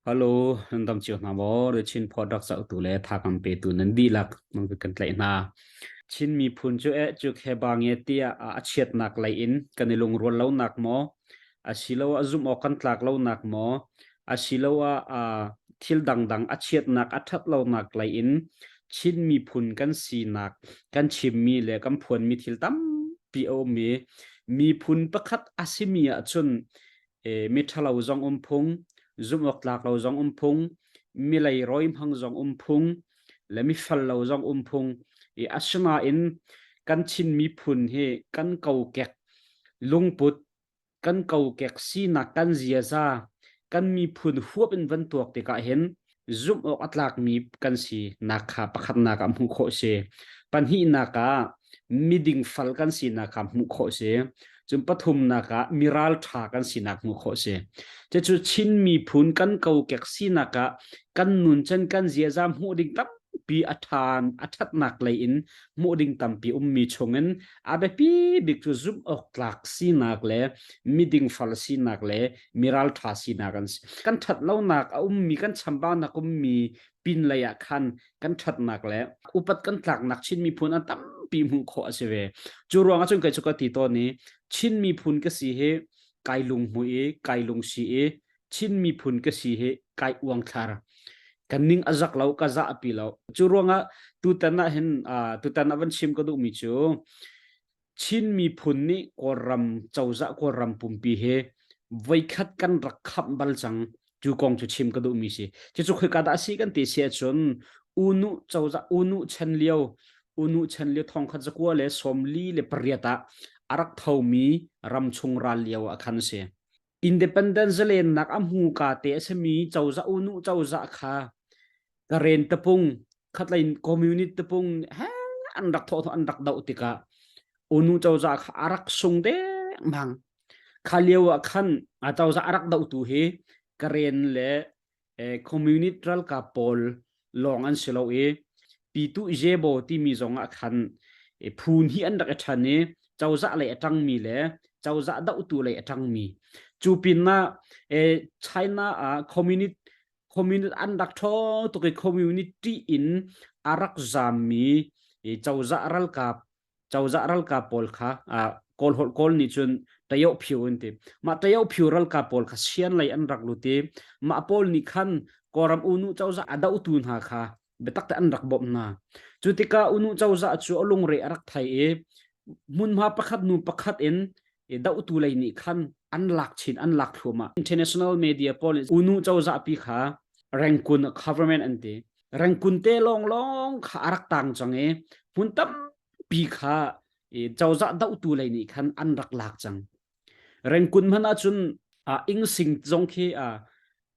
Hello, nan dam cio hna maw? The Chin Product zohtu le thakam petu nan dihlak nan kan tlaih hna. Chin miphun cu eh cu khe ba nge tiah a chiatnak lei in kan i lungrual lonak maw? Asiloah zumh awk kan tlak lonak maw? Asiloah thil dangdang a chiatnak a ṭhat lonak lei in Chin miphun kan sinak kan chimmi le kan phuanmi thil tampi a um i miphun pakhat a simi ahcun mi ṭhalo zong um phung, zumh awk tlak lo zong um phung, mi leirawi hmang zong um phung, le mi fel lo zong um phung. I asinain kan Chin miphun hi kan kokek lungput kan kokek sinak kan ziaza kan miphun huap in van tuak tikah hin zumh awk a tlakmi kan si nak kha pakhatnak ah hmuh khawh si. Pahnihnak ah miding fal kan sinak kha hmuh khawh si. Cun pathumnak ah miral ṭha kan sinak hmuh khawh si. Cucu Chin miphun kan kokek sinak ah kan nunchan kan ziaza hmuh ding tampi a ṭhan a ṭhatnak lei in hmuh ding tampi ummi chungin a biapi bik cu zumh awk tlak sinak le miding fal sinak le miral ṭha sinak an si. Kan ṭhat lonak a ummi kan chambaunak ummi pin lei ah khan kan ṭhatnak le upat kan tlaknak Chin miphun an tampi hmuh khawh a si ve. Cu ruang ah cun kei cu ka ti tawn i Chin miphun ka si hi kai lunghmui i kai lungsi i Chin miphun ka si hi kai uangthlar. Kan ning a zak lo ka zah pi lo. Cu ruangah tutan ah hin tutan ah van chim ka duhmi cu Chin miphun nih Kawlram cozah Kawlram pumpi hi voikhat kan rak khamh bal cang. Cu kong cu chim ka duhmi si. Cucu khoika dah a si kan ti si ahcun Unu cozah Unu chan lio Unu chan lio thongkhat zakua le 48 ah a rak thomi ramchung ral lio ah khan a si. Independence zalennak a hmu ka te a simi cozah Unu cozah kha Karen tapung khatlei in communist tapung he an rak thawh an rak doh tikah Unu cozah kha a rak sung dengmang. Kha lio ah khan a cozah a rak dohtu hi Karen le communist ralkap pawl lawng an si lo i Pitu Jebo timi zong ah khan phun hi an rak i ṭhan i cozah lei a ṭangmi le cozah dohtu lei a ṭangmi. Cu pinah China ah communist communist an rak ṭhaw tuk i community in a rak zammi cozah ralkap cozah ralkap pawl kha kawl holh kawl nih cun tayo phyu an ti mah tayo phyu ralkap pawl kha sian lei an rak lut i mah pawl nih khan kawlram unu cozah a dohtu hna kha biatak te an rak bawmh hna cu tikah unu cozah cu a lungre a rak thai i hmunhma pakhat hnu pakhat in dohtu lei nih khan an lak chin an lak thluahmah international media pawl nih unu cozah pi kha Rangoon government an ti Rangoon te lawng lawng kha a rak tang cang i hmun tampi kha cozah dohtu lei nih khan an rak lak cang Rangoon hmanh ahcun Ingsing zong khi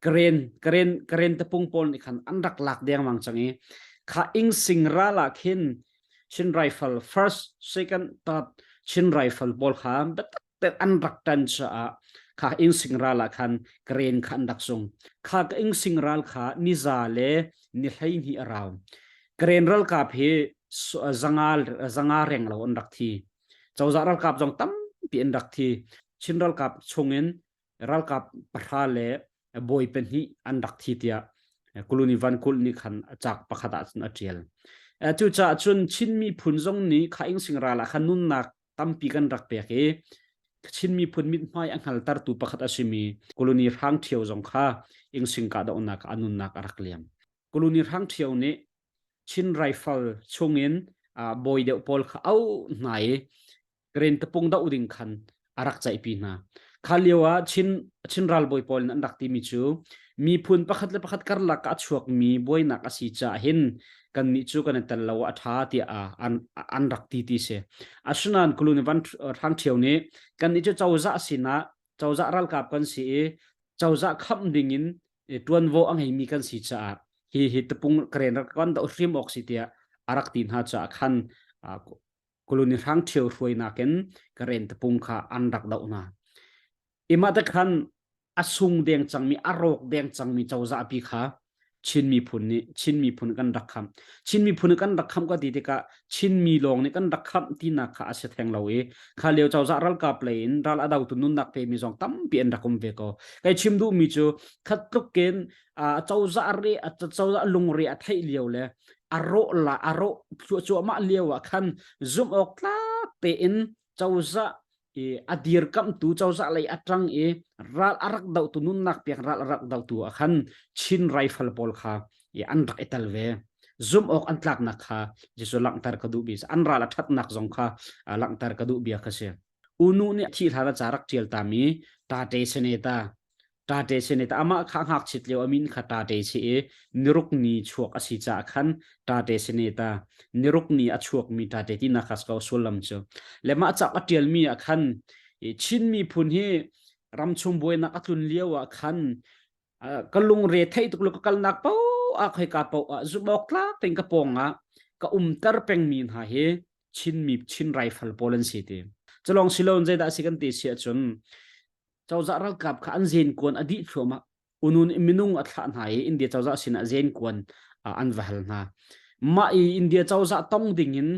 Karen Karen Karen tapung pawl nih khan an rak lak dengmang cang i kha Ingsing ral ah khin Chin Rifle first second third Chin Rifle pawl kha biatak tein an rak tan caah kha Ingsing ral ah khan Karen kha an rak sung kha ka Ingsing ral kha niza le ni 12 a rau Karen ralkap hi zanga zanga reng lo an rak thi cozah ralkap zong tampi an rak thi Chin ralkap chungin ralkap pahra le bawi pahnih an rak thi tiah Kuluni Van Kulh nih khan cak pakhat ah cun a ṭial. Cucaah cun Chin miphun zong nih kha Ingsing ral ah khan nunnak tampi kan rak pek i Chin miphun mithmai a hngaltertu pakhat a simi Kuluni Hrang Ṭhio zong kha Ingsing kahdohnak ah a nunnak a rak liam. Kuluni Hrang Ṭhio nih Chin Rifle chungin bawi deuh pawl kha auh hna i Karen tapung doh ding khan a rak ceihpi hna. Kha lio ah Chin Chin ralbawi pawl nih an rak timi cu miphun pakhat le pakhat karlak ah a chuakmi buainak a si caah hin kannih cu kan i tel lo a ṭha tiah an an rak ti ti si. Asinain Kulun Van Hrang Ṭhio nih kannih cu cozah sinah cozah ralkap kan si i cozah khamh ding in ṭuanvo a ngeimi kan si caah hi hi tapung Karen rak kan doh hrim awk si tiah a rak ti hna caah khan Kuluni Hrang Ṭhio hruainak in Karen tapung kha an rak doh hna. Ima te khan a sung deng cangmi, a rawk deng cangmi cozah pi kha Chin miphun nih Chin miphun kan rak khamh. Chin miphun kan rak khamh ka ti tikah Chinmi lawng nih kan rak khamh tinak kha a si theng lo i kha lio cozah ralkap lei in ral a dotu nunnak pemi zong tampi an rak um ve ko. Kai chim duhmi cu khat tluk in cozah re cozah lungre a theih lio le a rawh la a rawh cuahmah lio ah khan zumh awk tlak tein cozah i a dirkamhtu cozah lei a ṭang i ral a rak dohtu nunnak pek ral a rak dohtu ah khan Chin rifle pawl kha i an rak i tel ve. Zumh awk an tlaknak kha Jesuh langhter ka duh bi an ral a ṭhatnak zong kha langhter ka duh bia kha si. Unu nih thih hlan a ca rak ṭial tami Tate Seneta Tate Seneta amah kha ngakchit lio a min kha Tate si i niruk ni chuak a si caah khan Tate Seneta niruk ni a chuakmi Tate tinak kha ko sullam cu. Le mah cauk a ṭialmi ah khan Chin miphun hi ramchung buainak a tlun lio ah khan ka lungre theih tuk lo ka kalnak paoh ah khoika paoh ah zumh awk tlak tein ka pawng ah ka umter pengmi hna hi Chinmi Chin rifle pawl an si ti. Culong siloin zeidah a si kan ti si ahcun cozah ralkap kha an zenkuan a dih thluahmah. Unun minung a thlah hna i India cozah sinah zenkuan an va hal hna. Mah i India cozah tong dingin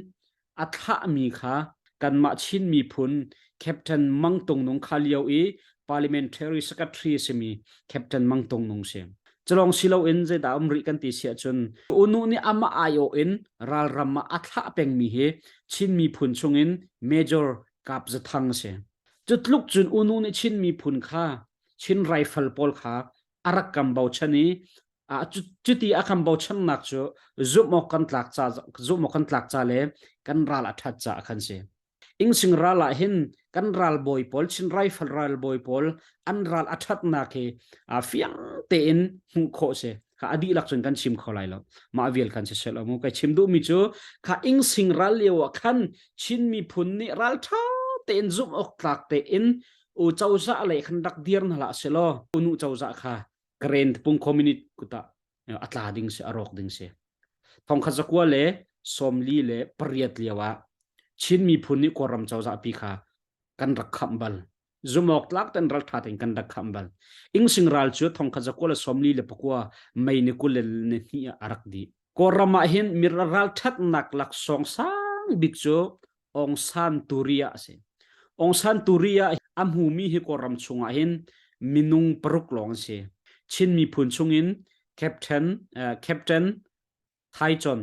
a thlahmi kha kanmah Chin miphun Captain Mang Tung Nung kha lio i Parliamentary Secretary simi Captain Mang Tung Nung si. Culong si loin zeidah um rih kan ti si ahcun Unu nih amah aiawh in ralram ah a thlah pengmi hi Chin miphun chungin Major Kap Za Thang si. Cu tluk cun Unu nih Chin miphun kha Chin rifle pawl kha a rak kam bochan i cuti a kan bochannak cu zumh awk kan tlak ca zumh awk kan tlak ca le kan ral a ṭhat caah khan si. Ingsing ral ah hin kan ralbawi pawl Chin rifle ralbawi pawl an ral a ṭhatnak hi fiang tein hmuh khawh si. Kha a dihlak cun kan chim kho lai lo. Mah vial khan si sel mu. Kai chim duhmi cu kha ingsing ral lio ah khan Chin miphun nih ral ṭha tein zumh awk tlak tein u cozah lei khan rak dir hna hlah selaw unu cozah kha Karen pung community kuta a tla ding si a rawk ding si thongkhat zakua le sawmli le pariat lio ah Chin miphun nih Kawlram cozah pi kha kan rak khamh bal zumawk tlak ten ral tha ten kan rak khamh bal ingsing ral cu thongkhat zakua le 44 mei ni kul le ni hnih ah a rak di Kawlram ah hin mir ral thatnak laksawng sang bik cu Aung San Turi ah a si. Aung San Turi ah a hmumi hi Kawlram chungah hin minung paruk lawng an si. Chin miphun chungin Captain uh, Captain Thai Chon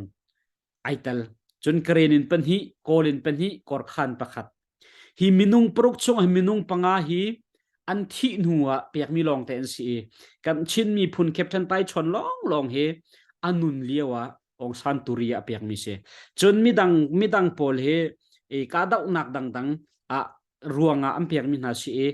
ai tel. Cun Karen in pahnih, Kawl in pahnih, Korkhan pakhat. Hi minung paruk chung hi minung panga hi an thih hnu ah pekmi lawng te an si i kan Chin miphun Captain Tai Chon lawng lawng hi a nun lio ah Aung San Turi ah pekmi si. Cun midang midang pawl hi i kahdohnak dangdang ah ruangah an pekmi hna si i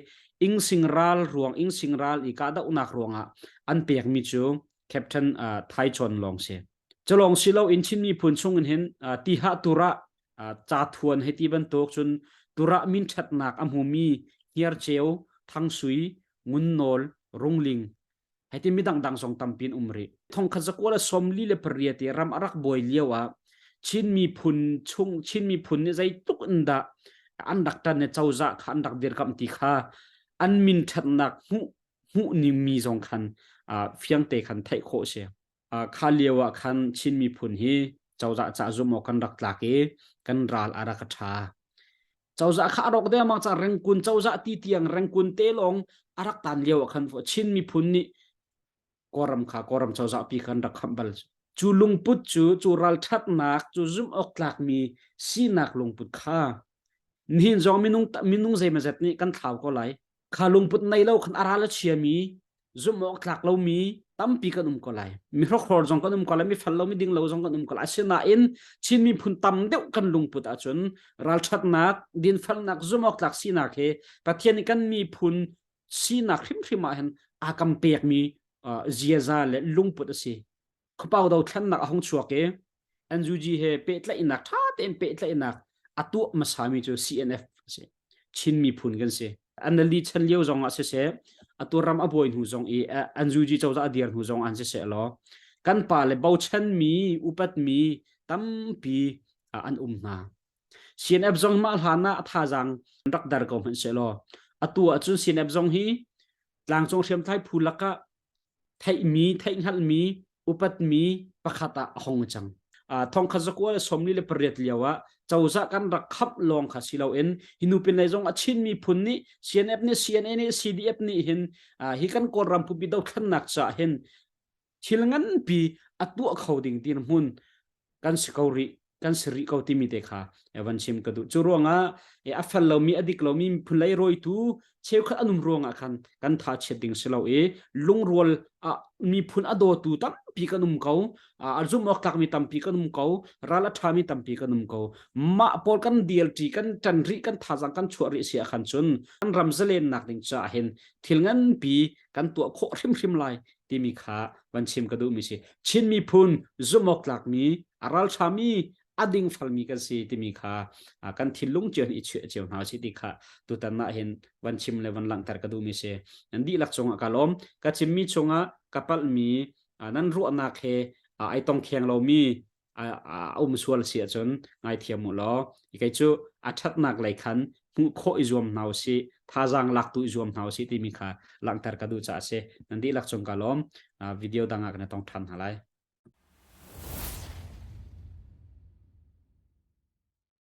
ingsing ral ruang ingsing ral i kahdohnak ruangah an pekmi cu Captain uh, Thai Chon lawng si. Culong si lo in Chin miphun chung in hin uh, tiha tura uh, ca thuan hei ti bantuk cun tura min ṭhatnak a hmumi Hniar Ceu, Thang Sui, Ngun Nawl, Rungling Hei midang dang zong tampi an um rih. Thongkhat zakua le 48 i ram a rak buai lio ah Chin miphun chung Chin miphun nih zeitluk in dah an rak ṭan i cozah kha an rak dirkamh ti kha an min ṭhatnak hmuh hmuh ningmi zong khan uh, fiangte khan theih khawh si. Uh, kha lio ah khan Chin miphun hi cozah ca zum awk kan rak tlak i kan ral a rak ṭha. Cozah kha a rawk dengmang ca Rengkun cozah ti tiang Rengkun te lawng a rak tan lio ah khan Chin miphun nih Kawlram kha Kawlram cozah pi khan rak khamh bal. Cu lungput cu cu ralṭhatnak cu zumh awk tlakmi sinak lungput kha nihin zong minung minung zeimazet nih kan thlau ko lai. Kha lungput nei lo khan a ral a chiami zumh awk tlak lomi tampi kan um ko lai. Mi hrokhrol zong kan um ko lai, mi fel lo, mi ding lo zong kan um ko lai. Asinain Chin miphun tam deuh kan lungput ahcun ralṭhatnak, dinfelnak, zumh awk tlak sinak hi Pathian nih kan miphun sinak hrimhrim ah hin aa kam pekmi uh, ziaza le lungput a si. Khuapau dothlennak a hung chuak i NUG he pehtlaihnak ṭha tein pehtlaihnak a tuah hmasami cu CNF a si. Chin miphun kan si. NLD chan lio zong ah siseh, atu ram a buai hnu zong i NUG cozah a dir hnu zong an siseh law kan pa le bochanmi upatmi tampi an um hna. CNF zong mah hlan ah a thazaang rak dar ko hmanh seh law atu ahcun CNF zong hi tlangcung hriamtlai phu lakah theihmi theihhngalhmi Upatmi pakhat ah a hong cang. Thongkhat zakua le 48 lio ah cozah kan rak khamh lawng kha si loin hi nupin lei zong a Chin miphun nih CNF nih CNA nih CDF nih hin hi kan Kawlram pumpi dothlennak caah hin thil nganpi a tuah kho ding dirhmun kan si ko rih, kan si rih ko timi te kha van chim ka duh. Cu ruangah a fel lomi, a dik lomi miphun lei rawitu cheukhat an um ruangah khan kan tha chiat ding si lo i lungrual miphun a dawtu tampi kan um ko, a zum awk tlakmi tampi kan um ko, ral a ṭhami tampi kan um ko. Mah pawl kan DLT kan ṭan rih, kan thazang kan chuah rih si ah khan cun kan ram zalennak ding caah hin thil nganpi kan tuah khawh hrimhrim lai timi kha van chim ka duhmi si. Chin miphun zumhawk tlakmi, a ralṭhami, a dingfalmi kan si timi kha kan thinlung cio i chuah cio hna si ti kha tutan ah hin van chim le van langhter ka duhmi si. Nan dihlak cungah ka lawm. Ka chimmi chungah ka palhmi, nan ruahnak he ai tong kheng lomi a um sual si ahcun ngaithiam u law kei cu a ṭhatnak lei khan hmuh khawh i zuam hna usih, thazaang lak tu i zuam hna usih timi kha langhter ka duh caah a si. Nan dihlak cung ka lawm. Video dang ah kan i tong ṭhan hna lai.